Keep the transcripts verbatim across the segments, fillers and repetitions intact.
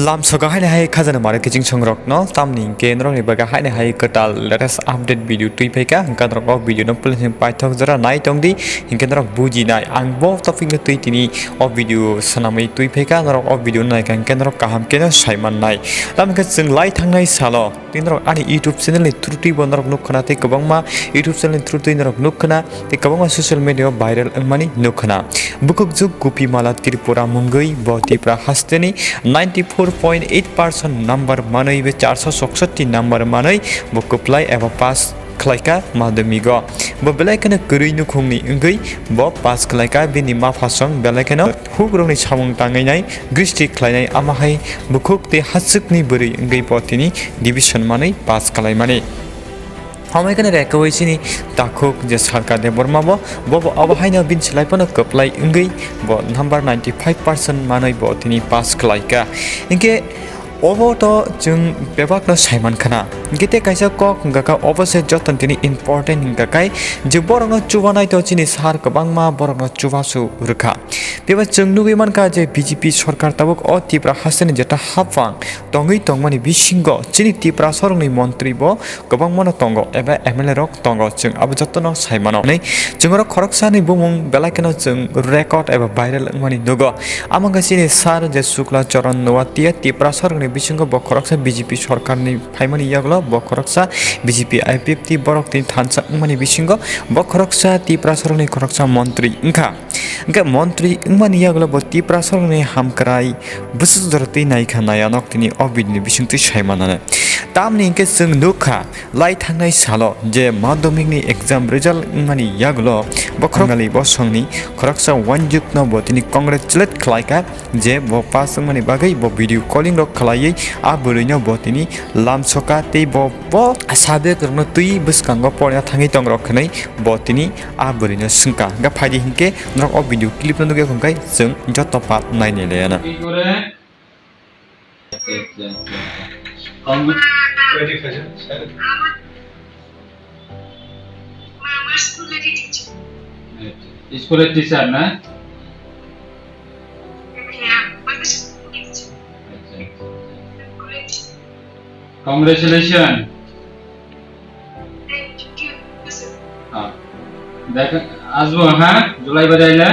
Lamsoka haini hai khajana mare kiching songrokno, tamni hinkhe norokni bagwi haini hai kwtal latest update video twi phaikha, hinkhe norok o video no pulsing paithok jora nai tongdi, hinkhe norok bujinai. Ang bo topic no twi tini o video swnamwi twi phaikha, norok o video no naikha hinkhe norok kaham kheno saimannai. Tamokhe chwng lai thangnai salo tei norok ani YouTube channel ni through twi bo norok nukkhwna tei kwbangma YouTube channel ni through twi norok nukkhwna tei kwbangma social media o viral wngmani nukkhwna. Bukhukjwk Gopimala Tripura mungwi bo Tipra hasteni ninety four point eight percent number manwi be charso soksotti number manwi bo kwplai eba pass khlaika madhyamigo. Bo belai kheno kwrwi nukhungni wngwi bo pass khlaika, bini maphasong belai kheno hukrokni samung tangwi nai gristi khlainai, ama hai bukhuk tei hachwkni bwrwi wngwi bo tini division manwi pass khlaimani. Hamai kheno rekawi chini takhuk je Sarka Debbarma bo, bo, bo abo haino bini slai phano kwplai wngwi bo number ninety five percent manwi bo tini pass khlaika. Hinkhe obo to chwng bebakno saiman khna. Hinkhe tei kaisa kok hwnkha kha obo se joto tini important hwnkha khe je borokno chubanai to chini sir kwbangma borokno chubasu rwkha. Teibo chwng nugwi mankha je B J P sorkar tabuk o Tipra hasteni jeta haphang tongwi tongmani bisingo chini Tiprasarokni montri bo kwbangmano tongo eba M L A rok tongo, chwng abo jotono sai mano. Hwnwi chwng oro khoroksani bumung belai kheno chwng record eba viral wngmani nugo. Amo wngkha chini sir je Shukla Charan Noatia, Tiprasarokni bisingo bo khoroksa B J P sorkarni phaimani yagulo bo khoroksa B J P I P F T borok tini thansa wngmani bisingo bo khoroksa Tiprasarokni khoroksa montri wngkha. Hwnkhe montri wngmani yagulo bo Tiprasarokni hamkrai bwswk jora twi naikha naianok tini o video ni bisingtwi sai manani. Tamni hinkhe chwng nukha lai thangnai salo je madhyamikni exam result wngmani yagulo bo khoroknali bosongni khoroksa wanjukno bo tini congratulate khlaikha je bo pass wngmani bagwi bo video calling rok khlaiwi a bwrwino bo tini lamsoka tei bo, bo sabek rokno twi bwskango porna thangwi tongrok hwnwi bo tini a bwrwino swngkha. Hwnkhe phaidi hinkhe norok o video clip no nugwi hwnkhe chwng joto part nainai laiano. কি করে? আচ্ছা, আচ্ছা, আচ্ছা। কম-, আচ্ছা, স্কুলের টিচার না? আচ্ছা, আচ্ছা, আচ্ছা। Congratulation. হ্যাঁ। দেখ, আসবো, হ্যাঁ? জুলাই বারে আইলে?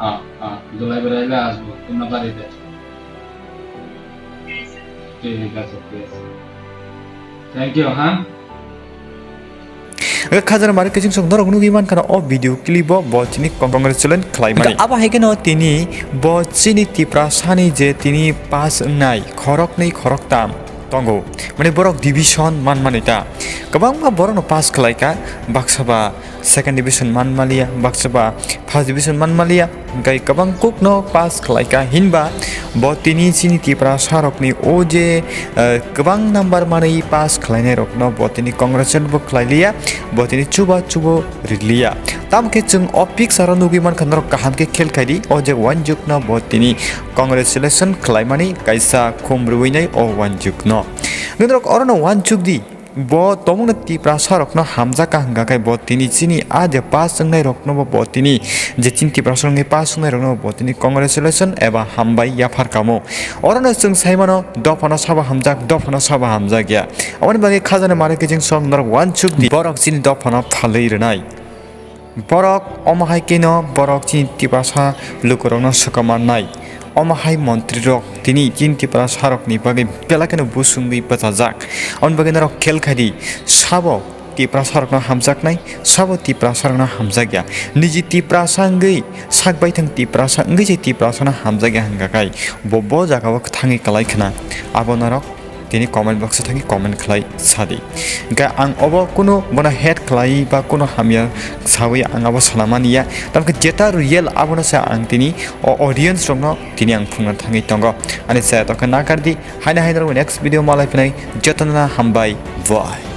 হ্যাঁ, হ্যাঁ, জুলাই বারে আইলে আসবো, তোমরা বাড়িতে। ঠিক আছে, ঠিক আছে। Thank you, হ্যাঁ? Khajana mari kiching song norok nugwi mankha o video clip o bo chini congratulate khlai mani. Abo hai kheno tini bo chini Tiprasani je tini pass wngnai khoroknwi khoroktam tongo. Mane borok division man mani ta. Kwbangma borokno pass khlaika, baksa ba second division man maliya, baksa ba first division man maliya. Hwnkhe kwbang kokno pass khlaika hinba bo tini chini Tiprasarokni o je, eh, kwbang number manwi pass khlainairokno bo tini congratulate bo khlailiya, bo tini chuba chubo rikliya. Tamokhe chwng o picture o nugwi mankha norok kaham khe khel khaidi, o je wanjukno bo tini congratulation khlaimani kaisa khum rwinai o wanjukno. Norok orono wanjukdi. Bo tongmungno Tiprasarokno hamjakha hwnkha khe bo tini chini a je pass wngnairokno bo, bo tini je chini Tiprasarokni pass wngnairokno bo tini congratulation eba hambai yaphar kamo. Orono chwng sai mano dophano sabo hamjak, dophano sabo hamjak ya. Aboni bagwi khajana mari kiching song norok wansuk di borok chini dophano phalwi rwnai. Borok omo hai kheno borok chini Tiprasa lukurokno swkang mannai. Omo hai montri rok tini chini Tiprasa rokni bagwi belai kheno busungwi bwchajak. Aboni bagwi norok khel khai di, sabo Tiprasa rokno hamjaknai, sabo Tiprasa rokno hamjakya. Niji Tiprasa wngwi sak baithang Tiprasa wngwi se Tiprasano hamjakya hwnkha khai bo, bo jagao thangwi kwlai khna. Abo norok tini comment box o thangwi comment khlai sadi. Hwnkhe ang obo kunu bono hate khlai ba kunu hamya sawi ang abo sana mani ya. Tamokhe jeta real abono se ang tini o audience rokno tini ang phungna thangwi tongo. Ani chaya tokhe nakardi, haino haino rokni next video malai phinai jotono hambai, bye.